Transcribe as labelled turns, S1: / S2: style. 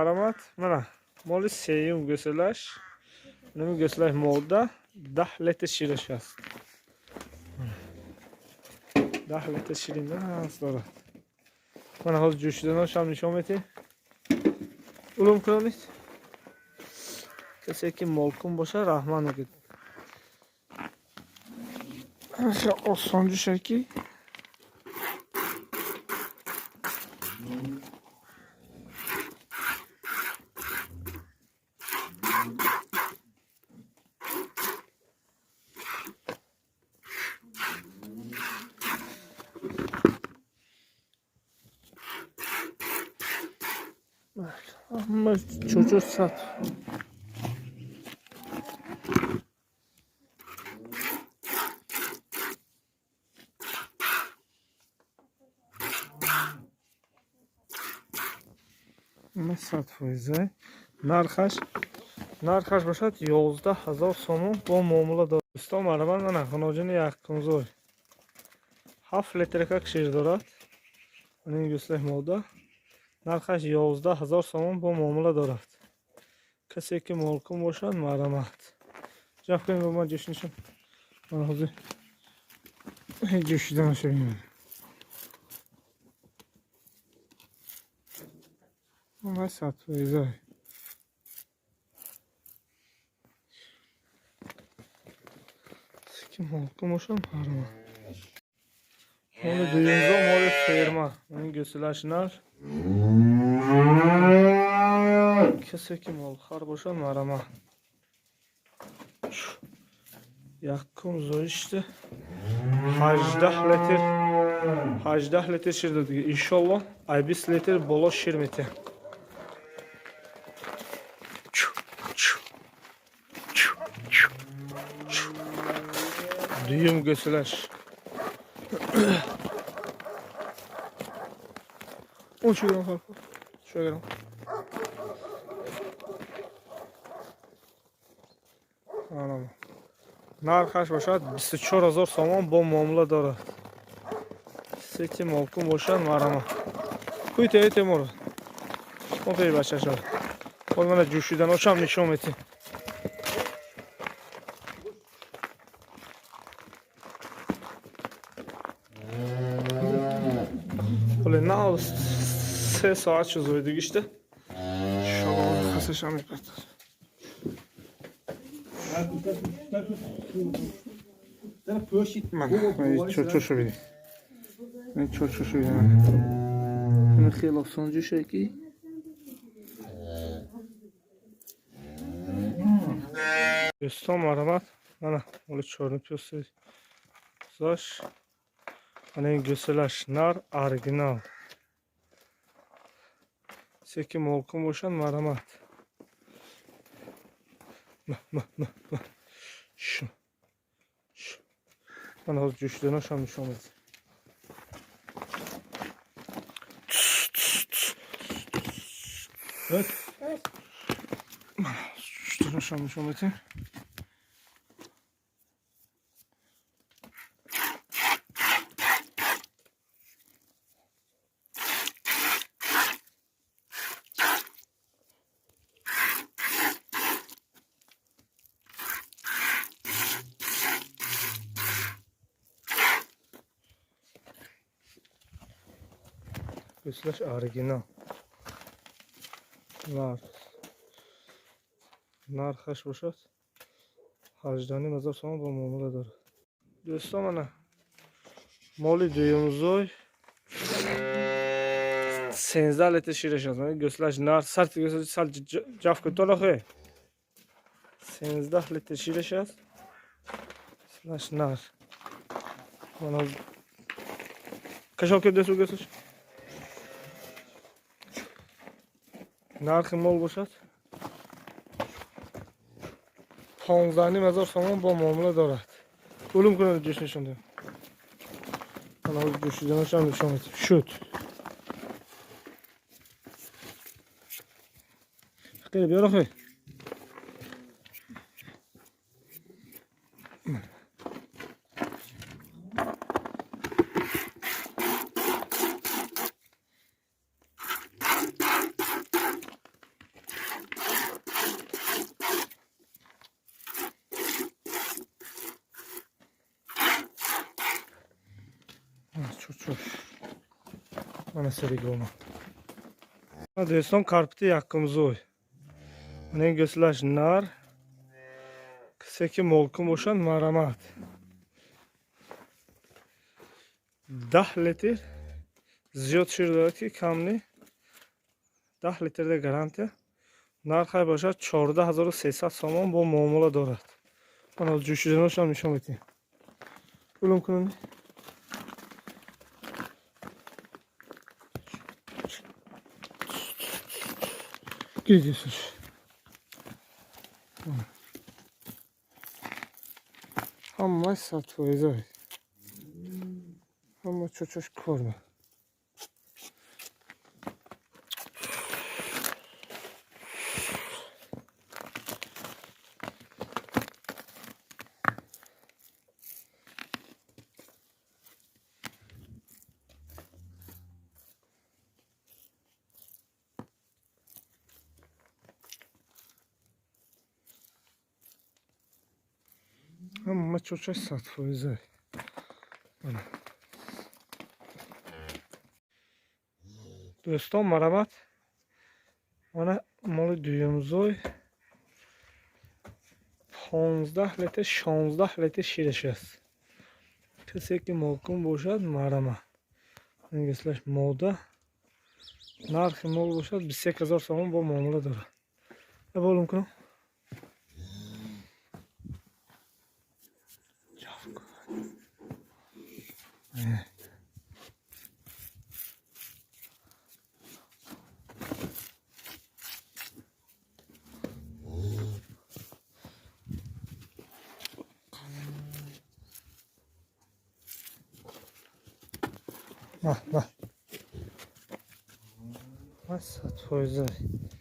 S1: Марҳамат, мана моли сеюм гӯсалаш. Нами гӯсалаш мода 10 литр шираш аст. 10 литр шири наст дорад. Мана ҳозир ҷӯшиданошам нишон метиҳем. Улум кунонед. Касе ки молкун бошад, раҳмат мегӯяд. Хеле осон ҷӯшад ки. Ҳама чӯчӯ сад. 100%. Нархаш бошад 11 000 сомон, бо муомила дорад. Дӯстон, марҳамат, мана хуноҷини якумзой. 7 литракак шир дорад. Ин гӯслаи мода. Нархаш 11 000 сомон, бо муомила дорад. Касе ки молкун бошад, марҳамат. Ҷаф кунед, ба ман ҷӯш нишон. Ман ҳозир ҷӯшиданашо бинем. 100%. Касе ки молкун бошад, марҳамат. Моли дуюмзо, моли ферма. Ин гӯсалаш нар. Касе ки молхар бошад, марҳамат. Якум зоишта 18 литр, 18 литр шир дод. Иншолло, ай 20 литр боло шир метиҳад. Чу, чу, чу, чу, чу. Дуюм гӯсалаш. Он чӣ гирам? Чӣ гирам? Анам. Нархаш бошад 24 000 сомон, бо муомила дорад. Сети молкун бошад, марҳамат. Куйте эте моро. Мо пей бачаша. Ҳол мана ҷӯшиданошам нишон метиҳем. Ҳоле нав 3 соат шуд зоидагишта. Шогон хасашам мепартад. Мана чочошо бинед. Ин чочошо бинед. Ин хеле осон ҷӯша ки. Дӯстон, марҳамат, мана моли чорни пёси зош. Мана ин гӯсалаш нар, оригинал. Се ки молкун бошад, марҳамат. Ма ма ма ма. Шу. Шу. Мана ҳозир ҷӯшиданошам нишон медиҳем. Мана ҷӯшиданошам нишон медиҳем. Гӯсалаш оригинал. Нар. Нархаш бошад 18 500 сомон, бо муомила дорад. Дӯстон, мана моли дуюмзой, 13 литр шираш аст. Мана гӯсалаш нар, сарти гӯсалаш сал ҷаф кун толохе. 13 литр шираш аст. Гӯсалаш нар. Мана кашол ки дӯсту гӯсалаш. Нархи мол бошад 15 500 сомон, бо муомила дорад. Улум кунад, ҷӯш нишон диҳем. Мана ҳозир ҷӯшиданашам нишон медиҳем. Шуд. Фақир биёр охи. Чучуш. Мана серигома. Дӯстон, карпити якумзой. Мана ин гӯслаш нар. Касе ки молкун бошад, марамат. 10 литр зиёд шир дорад, ки кам не. 10 литрда гарантия. Нархай бошад 14 300 сомон, бо муомила дорад. Мана ҷӯшиданошам нишон медиҳем. Улум кунем. Гирдисуш. Ҳамааш 100%. Ҳама чочаш кор. Ҳама чочаш 100%. Мана. Дӯстон, марамат. Мана моли дуюмзой, 15 литр, 16 литр шираш аст. Касе ки молкун бошад, марамат. Ин гӯслаш мода. Нархи мол бошад 21 000 сомон, бо муомила дорад. Болум кунам. На, на. 100%.